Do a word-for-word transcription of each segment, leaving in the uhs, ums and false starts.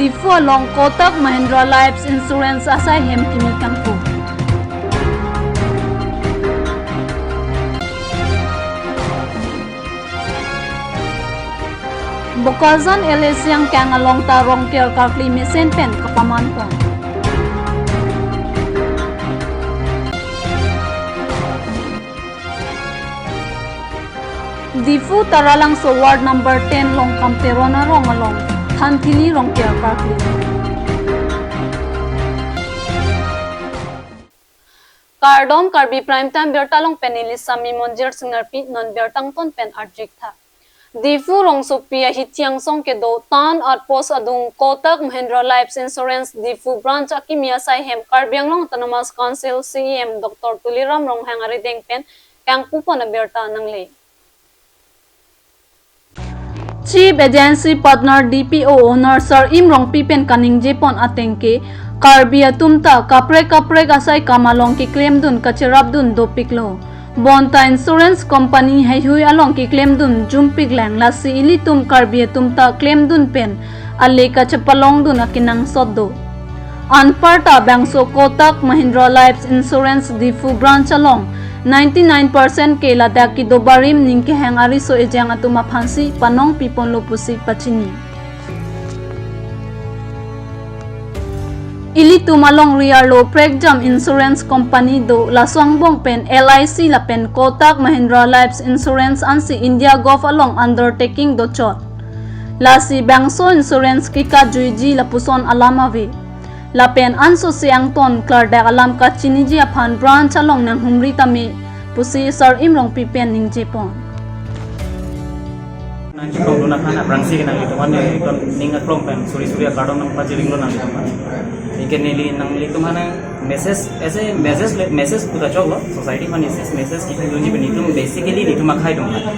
Diphu along Kotak Mahindra Life Insurance asai hem kimi kangpu. Bokajan L A Siang Kang along ta rong ker karkli mesen pen kapaman pon. Diphu Taralangso Ward number ten Longkam Teron arong along thanthili rong ker karkli. Kardom, Karbi Prime Time birta along pen neli Sami Monjir Singnarpi. Non birta angton pen arjik tha. Diphu rongsopi ahithi angsong kedo Town Outpost adung Kotak Mahindra Life Insurance Diphu Branch akimi asai hem Karbi Anglong Autonomous Council C E M Doctor Tuliram Ronghang arideng pen kangpu pon abirta nangle. Chief Agency Partner D P O Owner Sar-im Rongpi pen kaningje pon ateng ke, Karbi atum ta kaprek kaprek asai kam along keklemdun kacherapdun dopiklo. Bonta insurance company heihui along keklemdun jumpik lang, lasi ilitum Karbi atum ta klemdun pen ale kachepalongdun akenangsot do. Anparta bangso Kotak Mahindra Life Insurance Diphu Branch along ninety-nine percent ke ladak kedo barim ning kehang ariso ejang atum aphansi panong piponlo pusi pachini. Ilitum alongri arlo prekjam insurance company do, laso angbong pen L I C lapen Kotak Mahindra Life Insurance ansi India Govt along undertaking dochot. Lasi bangso insurance kekajuiji lapuson alam ave. Lapen ansose angton klardak alam kachiniji aphan branch along nanghumri tame pusi Sar-im Rongpi pen ningje pon. Nangchikong dun aphan aphrangsi ke nanglitum aphan ne kon ning aklong pen suri suri akardom nangpachiringlo nanglitum aphan. Anke neli nanglitum aphan message, ese message le, message puta choklo, society aphan ese message kipidunji pen netum basically netum akhai atum aphan.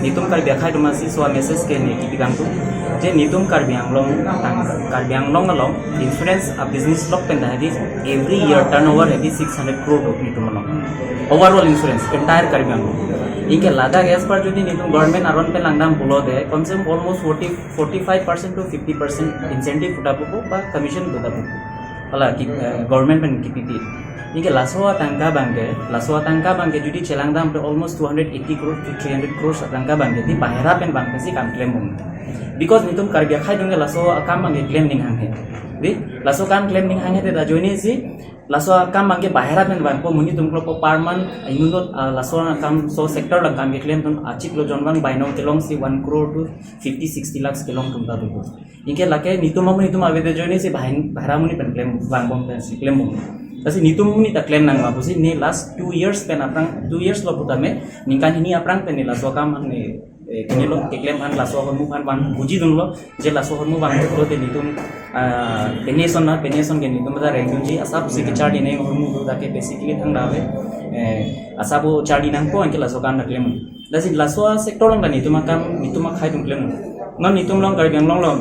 Netum Karbi akhai atum aphansi laso message ke ne kipi kangtung. Je netum Karbi Anglong tang, Karbi Anglong along insurance a business lok pen ta hedi every year turnover hedi six hundred crore do netum along. Overall insurance, entire Karbi Anglong. Anke ladak as per jodi netum government aron pen langdam pulote, komse kom almost forty, forty-five percent to fifty percent incentive puta pupo ba commission puta pupo. Hala ki, eh, government pen kipipi. Anke laso atangka abangke, laso atangka abangke jodi chelangdam pen almost two hundred eighty crore to three hundred crores atangka abangke, di bahera pen abangke si kam klem bom. Because netum Karbi akhai atum ke laso akam abangke klem ning hanghe. Di, laso akam klem ning hanghe te ta ajoinesi, laso akam abangke bahera pen abangpo, monit atum kloppo per month, inut, ah, laso akam, laso sector along kam keklemdun achiklo, jon abang bainong kelongsi one crore to fifty, sixty lakhs kelong atum ta do. Anke lake netum amonit atum avete ajoinesi bahin, bahera amonit pen klem, vangbom pensi klem bom. Lasi netum amonit ta klem nangma pusi ne last two years pen aphrang, two years lo putame, ningkan hini aphrang pen ne laso akam ne, eh, kinilo, keklem aphan laso ahormu aphan van bujidunlo, je laso ahormu vanlo te netum, ah, pension na, pension ke netum ta rengdunji, asap si kecharli neng ahormu do, dak ke basically thangta ave, eh, asap bo charli nangpo, anke laso akam ta klem. Lasi laso sector along ta netum akam, netum akhai atum klem. Non netum along Karbi Anglong along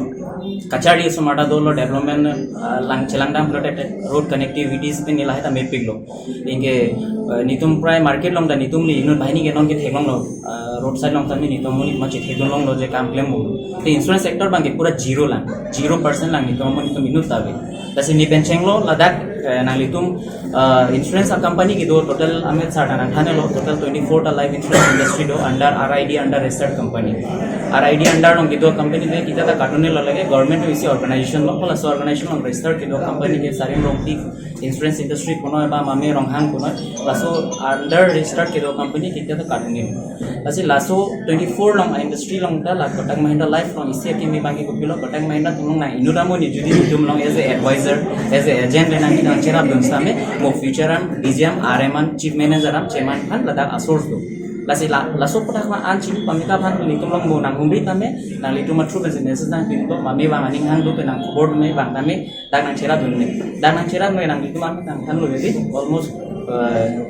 kacharli osomar ta dolo, development, ah, lang chelangdam pulote road connectivities pen ne lahai ta mepiklo. Anke, ah, netum prai market along ta netum ne inut banghini ke non ke theklonglo, ah, roadside along ta netum amonit ma chethekdun longlo je kam klem bom. Te insurance sector abangke pura zero lang, zero percent lang netum amonit atum inut ta ave. Lasi ne pen chenglo ladak, eh, nanglitum, eh, insurance a company kedo total amet sar ta nangthanlo, total twenty-four ta life insurance industry do under R I D, under registered company. R I D under along kedo company le kita ta katun-e lo, lake government atum isi organization lo, laso organization along registered kedo company ke Sar-im Rongpi Insurance Industry punoi ba Mame Ronghang punoi, laso under registered kedo company kita ta katun-e lo. Lasi laso twenty-four along industry along ta la Kotak Mahindra Life along isi akimi abangke kopilo, Kotak Mahindra atum along nang inut amonit jodi netum along as a advisor, as a agent le nang nangcherapdun sitame, mo future am D G M, R M an, chief manager an, chairman aphan ladak a-source do. Lasi la, laso Kotak ma an chini pamika aphan netum along mo nanghumri tame, nanglitum a-through pen message nangpilo, mame abang aning hang do pen nang khobor me abang tame, dak nangcherapdun me. Dak nangcherap me nanglitum aphan nangthanlo jadi almost, eh,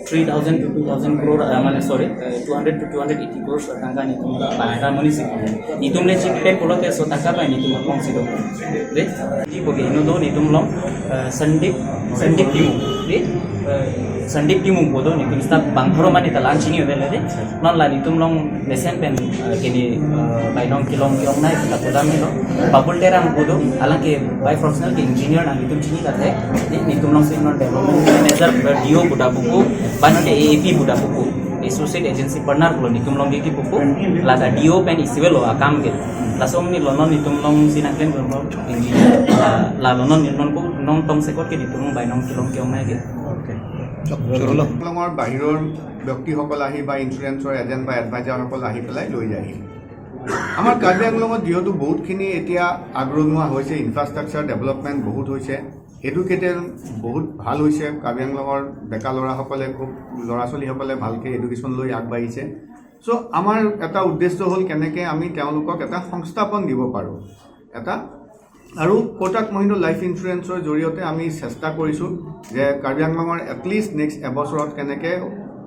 three thousand to two thousand crore, eh, mane, sorry, eh, two hundred to two hundred eighty crores atangka netum ta bahera amonit si. Netum le chikpem pulote laso atangka abang netum akong si do. De? Di boge inut do netum along, eh, Sandeep, Sandeep Timung. Di, eh, Sandeep Timung pu do, netum staff bang pharo mani ta la-an chini ave le di. Non la netum along mesen pen, eh, kini, eh, bainong kelong ke-ongnei ta pudam helo. Babul Terang pu do, alang ke bifurcational ke engineer nang netum chini ta the. Di, netum alongsi non development manager, eh, D O pu ta pupo, ba non ke A A P pu ta pupo. Associate agency partner pulo netum along ke kipupo. Lata D O pen isi avelo akam ke. Laso amonit lo non netum alongsi nangklem pen engineer. La, la lo non netum along ko non tong sekot ke netum along bainong kelong ke-ongnei ke. Okay. Chok, chok lo. আংলঙৰ বাহিৰৰ ব্যক্তিসকল আহি বা ইঞ্চুৰেঞ্চৰ এজেণ্ট বা এডভাইজাৰসকল আহি পেলাই লৈ যায়হি। আমাৰ কাৰ্বি আংলঙত যিহেতু বহুতখিনি এতিয়া আগৰণুৱা হৈছে, ইনফ্ৰাষ্ট্ৰাকচাৰ ডেভেলপমেণ্ট বহুত হৈছে, এডুকেটেড বহুত ভাল হৈছে, কাৰ্বি আংলঙৰ ডেকা ল'ৰাসকলে, খুব ল'ৰা ছোৱালীসকলে ভালকৈ এডুকেশ্যন লৈ আগবাঢ়িছে। চ' আমাৰ এটা উদ্দেশ্য হ'ল কেনেকৈ আমি তেওঁলোকক এটা সংস্থাপন দিব পাৰোঁ, এটা আৰু কোটাক মহিন্দ্ৰা লাইফ ইঞ্চুৰেঞ্চৰ জৰিয়তে আমি চেষ্টা কৰিছোঁ যে কাৰ্বি আংলঙৰ এটলিষ্ট নেক্সট এবছৰত কেনেকৈ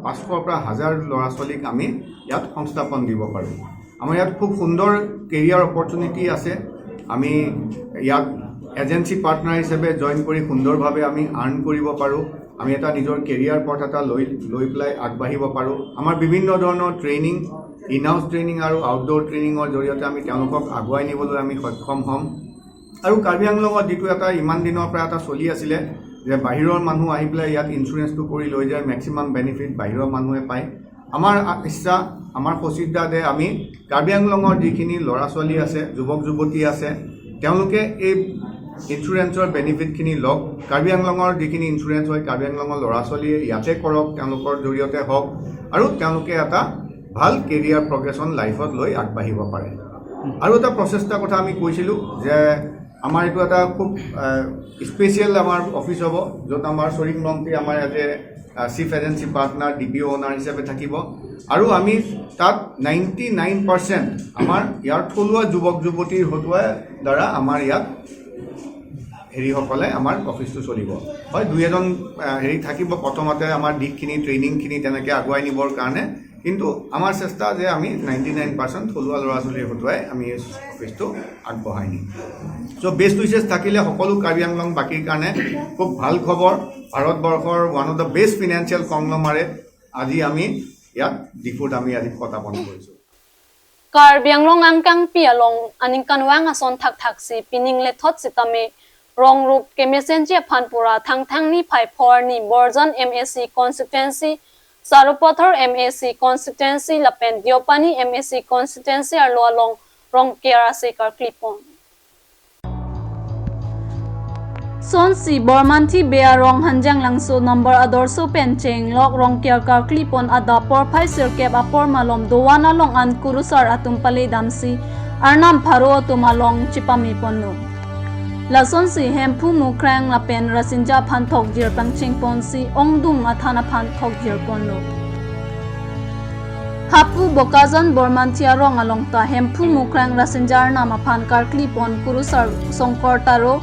পাঁচশৰ পৰা হাজাৰ ল'ৰা ছোৱালীক আমি ইয়াত সংস্থাপন দিব পাৰোঁ। আমাৰ ইয়াত খুব সুন্দৰ কেৰিয়াৰ অপৰচুনিটি আছে। আমি ইয়াত এজেঞ্চি পাৰ্টনাৰ হিচাপে জইন কৰি সুন্দৰভাৱে আমি আৰ্ণ কৰিব পাৰোঁ। আমি এটা নিজৰ কেৰিয়াৰ পথ এটা লৈ, লৈ পেলাই আগবাঢ়িব পাৰোঁ। আমাৰ বিভিন্ন ধৰণৰ ট্ৰেইনিং, ইন হাউচ ট্ৰেইনিং আৰু আউটডোৰ ট্ৰেইনিঙৰ জৰিয়তে আমি তেওঁলোকক আগুৱাই নিবলৈ আমি সক্ষম হ'ম। আৰু কাৰ্বি আংলঙত যিটো এটা ইমান দিনৰ পৰা এটা চলি আছিলে যে বাহিৰৰ মানুহ আহি পেলাই ইয়াত ইঞ্চুৰেঞ্চটো কৰি লৈ যায়, মেক্সিমাম বেনিফিট বাহিৰৰ মানুহে পায়। আমাৰ আ-, ইচ্ছা, আমাৰ সচিত্ৰাদে আমি কাৰ্বি আংলঙৰ যিখিনি ল'ৰা ছোৱালী আছে, যুৱক যুৱতী আছে, তেওঁলোকে এই ইঞ্চুৰেঞ্চৰ বেনিফিটখিনি লওক। কাৰ্বি আংলঙৰ যিখিনি ইঞ্চুৰেঞ্চ হয়, কাৰ্বি আংলঙৰ ল'ৰা ছোৱালীয়ে ইয়াতে কৰক, তেওঁলোকৰ জৰিয়তে হওক আৰু তেওঁলোকে এটা ভাল কেৰিয়াৰ প্ৰগ্ৰেশ্যন লাইফত লৈ আগবাঢ়িব পাৰে। আৰু এটা প্ৰচেষ্টাৰ কথা আমি কৈছিলোঁ যে আমাৰ এইটো এটা খুব, আহ, স্পেচিয়েল আমাৰ অফিচ হ'ব, য'ত আমাৰ চৰিং ৰংটি আমাৰ ইয়াতে, uh, chief agency partner, D P O' owner হিচাপে থাকিব। আৰু আমি তাত নাইণ্টি নাইন পাৰ্চেণ্ট আমাৰ ইয়াৰ থলুৱা যুৱক যুৱতীৰ হতুৱাই দ্বাৰা আমাৰ ইয়াত হেৰিসকলে আমাৰ অফিচটো চলিব। হয়, দুই এজন, আহ, হেৰি থাকিব প্ৰথমতে আমাৰ দিশখিনি, ট্ৰেইনিংখিনি তেনেকৈ আগুৱাই নিবৰ কাৰণে, কিন্তু আমাৰ চেষ্টা যে আমি নাইণ্টি নাইন পাৰ্চেণ্ট থলুৱা ল'ৰা ছোৱালীৰ হতুৱাই আমি এই অফিচটো আগবঢ়াই নিম। চ' বেষ্ট উইচেছ থাকিলে সকলো কাৰ্বি আংলং বাসীৰ কাৰণে খুব ভাল খবৰ। ভাৰতবৰ্ষৰ one of the best financial কংগ্লমাৰেট আজি আমি ইয়াত ডিফুত আমি আজি পদাৰ্পণ কৰিছোঁ। Karbi Anglong angkangpi along aningkanvang ason thakthaksi pining lethot sitame rong rup kemesenji aphan pura Thangthang niphai pho arni Borjan M A C constituency, Sarupathar M A C constituency lapen Deopani M A C constituency arlo along Rongker ase karklipon. Sonsi Bormanthi Bey arong Hanjanglangso number Adorsho pen chenglok Rongker karklipon adap porphai sirkep apor malom dovan along an kurusar atum pale damsi arnam pharo atum along chepame ponlo. Lasonsi Hemphu Mukrang lapen Rasinja aphan thokjir pangcheng ponsi ongdung athan aphan thokjir ponlo. Hapu Bokajan Bormanthi arong along ta Hemphu Mukrang Rasinja arnam aphan karklipon kurusar Songkor Taro,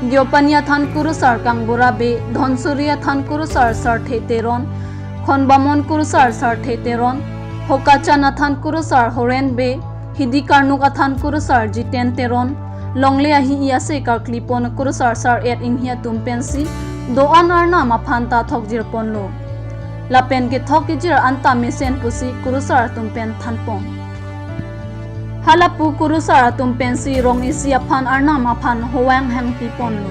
Deopani athan kurusar Kangbura Bey, Dhonsuri athan kurusar Sarthe Teron, Khonbamon kurusar Sarthe Teron, Hokachan athan kurusar Horen Bey, Hidi Karnuk athan kurusar Jiten Teron, longle ahi-i ase karklipon kurusar Sar-et Inghi atum pensi do-an arnam aphan ta thokjir ponlo. Lapen kethok kejir anta mesen pusi kurusar atum pen thanpon. Halapu kurusar atum pensi rong isi aphan arnam aphan hovang hangpi ponlo.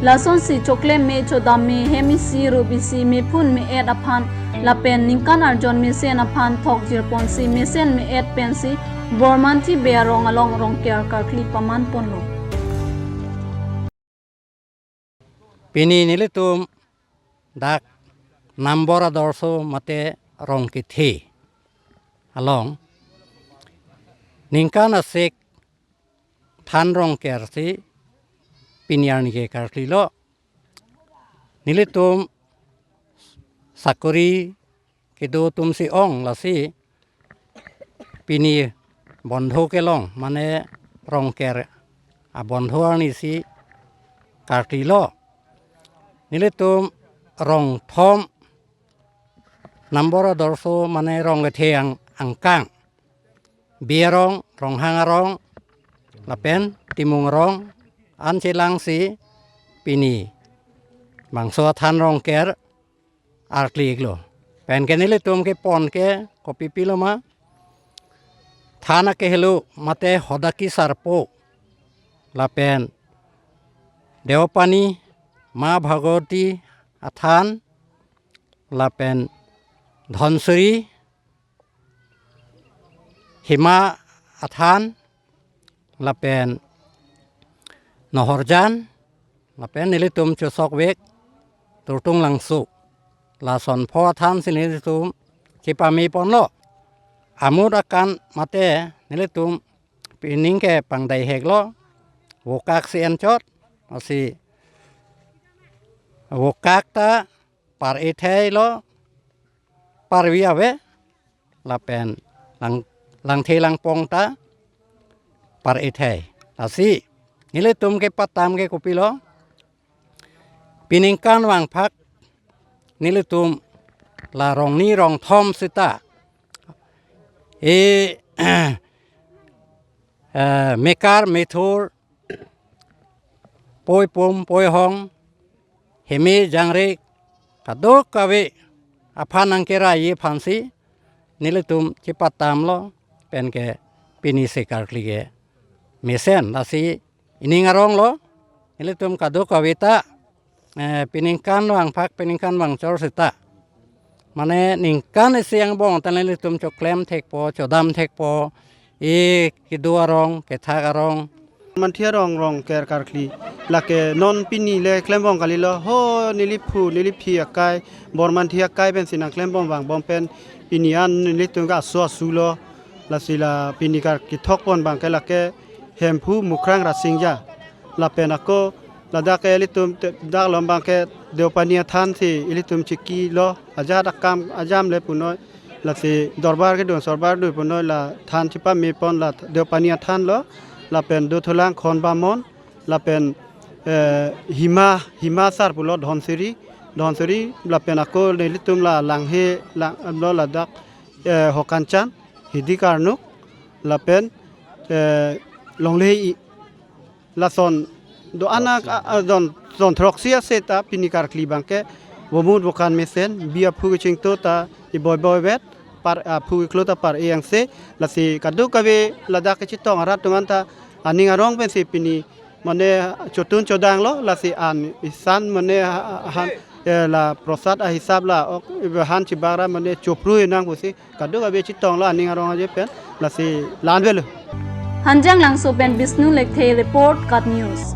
Lasonsi chokle me chodam me hem isi rup isi mephun me-et aphan lapen ningkan arjon mesen aphan thokjir ponsi mesen me-et pensi Bormanthi Bey arong along Rongker karkli paman ponlo. Pini nelitum dak number Adorsho mate rong kethe along ningkan asek than Rongker si pini arni ke karklilo. Nelitum sakori kedo atum si ong lasi pini bondho kelong mane Rongker abondho arni si karklilo. Nelitum rong thom number Adorsho mane rong kethe ang-, angkang. Bey arong, Ronghang arong, lapen Timung arong, an chelangsi pini bangso athan Rongker arkli iklo. Pen ke nelitum kepon ke kopi pilo ma? Than akehelo mate Hodaki Sarpo, lapen Deopani Ma Bhagawati athan, lapen Dhansiri Hima athan, lapen Nohorjan, lapen nelitum chosokvek Turtung Langso. Lason pho athan si nelitum chepame ponlo. Amut akan mate nelitum pining ke pangdai heklo. Vokak si enchot, lasi vokak ta par-e thei lo, parvi ave, lapen lang, langthe langpong ta par-e thei. Lasi nelitum kepatam ke kopilo? Piningkan vangphak nelitum la rongni rongthom sita, e, eh, mekar methur, poi pum poi hong, heme jangre, kadokave aphan nangkeraiji aphansi nelitum chepatamlo. Pen ke pini si karkli ke mesen, lasi ining arong lo, nelitum kadokave ta, eh, piningkan vangphak piningkan vangchor sita, mane ningkan isi angbong ta nelitum choklem thekpo, chodam thekpo, e kedo arong, kethak arong. Manthi arong Rongker karkli, lake non pini le klembom kalilo, ho neliphu neliphi akai, Bormanthi akai pensi nangklembom vangbom pen, pini an nelitum ke asu asu lo, lasi la pini karkli thokpon abang ke lake Hemphu Mukrang Rasinja, lapen ako ladak ke ilitum te-, dak lom abang ke Deopani athan si ilitum chikilo, ajat akam ajam le punoi, lasi dorbar kedun sorbar dun punoi, la than chepamepon la Deopani athan lo, lapen Dothulang Khon Bamon, lapen, eh, Hima, Hima Sar pulo Dhansiri, Dhansiri, lapen ako nelitum la Langhe, lang, lo ladak, eh, Hokanchan, Hidi Karnuk, lapen, eh, Longle-i, lason do anak, a, a, don, don throksi ase ta pini karkli abang ke, vomut vokan mesen, bi aphu kechingto ta iboi boi vet, par, aphu keklo ta par-e angse, lasi kadokave ladak kechetong arat atum an ta aning arong pensi pini, mane chotun chodang lo, lasi an isan mane ha-, ha-, han, eh, la prosad ahisap la ok, ibe han chibara mane chopru enang pusi kadokave chetong lo aning arong aje pen, lasi la-an avelo. Hanjanglangso pen Bishnu Lekthe report, KAT News.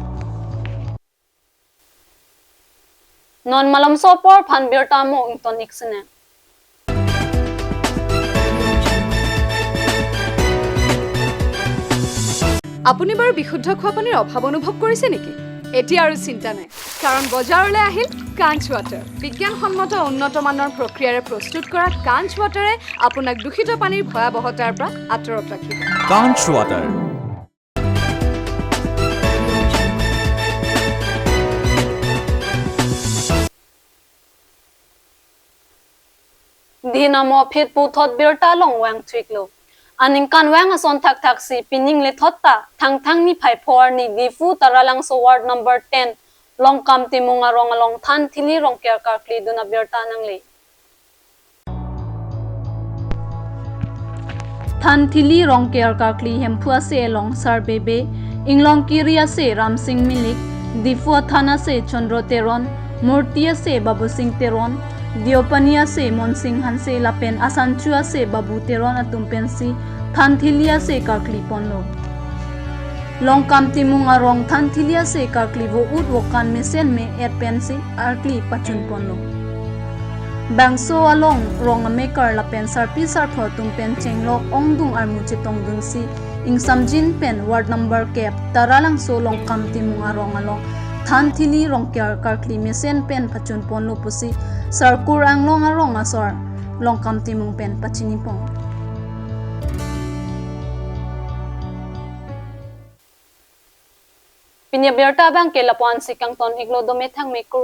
Non malomso apor aphan birta mo ington ik sene. আপুনি বাৰু বিশুদ্ধ খোৱা পানীৰ অভাৱ অনুভৱ কৰিছে নেকি? এতিয়া আৰু চিন্তা নাই, কাৰণ বজাৰলৈ আহিল কাঞ্চ ৱাটাৰ। বিজ্ঞানসন্মত উন্নত মানৰ প্ৰক্ৰিয়াৰে প্ৰস্তুত কৰা কাঞ্চ ৱাটাৰে আপোনাক দূষিত পানীৰ ভয়াৱহতাৰ পৰা আঁতৰত ৰাখিব। Kanch Water. Dina mo phit puthot birta along vang thik lo. Aningkanvang ason thakthaksi pining le thot ta Thangthang niphai pho arni Diphu Taralangso ward number ten Longkam Timung arong along Thanthili Rongker karkli dun abirta nangle. Thanthili Rongker karkli Hemphu ase Longsar Bebe, Inglongkiri ase Ramsing Milik, Diphu Athan ase Chandra Teron, Murti ase Babusing Teron, Deopani ase Monsing Hanse lapen Asanchu ase Babu Teron atum pensi Thanthili ase karkli ponlo. Longkam Timung arong Thanthili ase karkli vo-ut vokan mesen me-et pensi karkli pachun ponlo. Bangso along rong amekar lapen sarpi sarpo atum pen chenglok ongdung armu chetongdunsi ingsamjin pen ward number kep Taralangso Longkam Timung arong along Thanthili Rongker karkli mesen pen pachun ponlo pusi Sarkur Anglong arong asor Longkam Timung pen pachini pon. Pini abirta abang ke lapu-an si kangton iklo, do methang mekur.